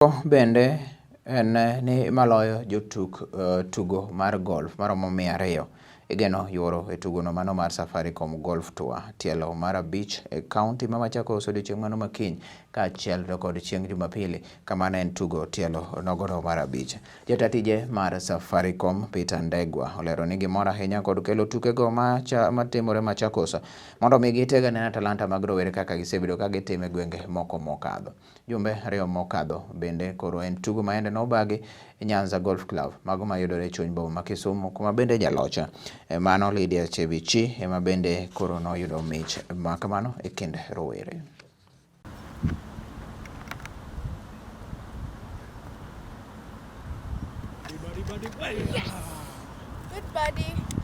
Bende en ni maloyo jotuk tugo mar golf maromo 200 igeno yuoro e tugono mano mar Safaricom Golf Tour tielo mar 5 e kaunti ma Machakos odiochieng' mano makiny kaachiel to kod chieng' Jumapili kama ne en tugo tielo nogono mar 5. Jata tije mar Safaricom Peter Ndegwa olero ni gimor ahinya kod kelo tukego matimore Machakos mondo mi giteg anena talanta mag rowere kaka gisebedo ka gitimo e gwenge moko mokadho. Jumbe 2 mokadho bende koro en tugo ma ende nobagi Nyanza Golf Club mago mayudore e chuny boma ma Kisumu kuma bende jalocha mano Lydia Chebichi ema bende koro noyudo mich ma kamano e kind rowere. Yes. Good buddy.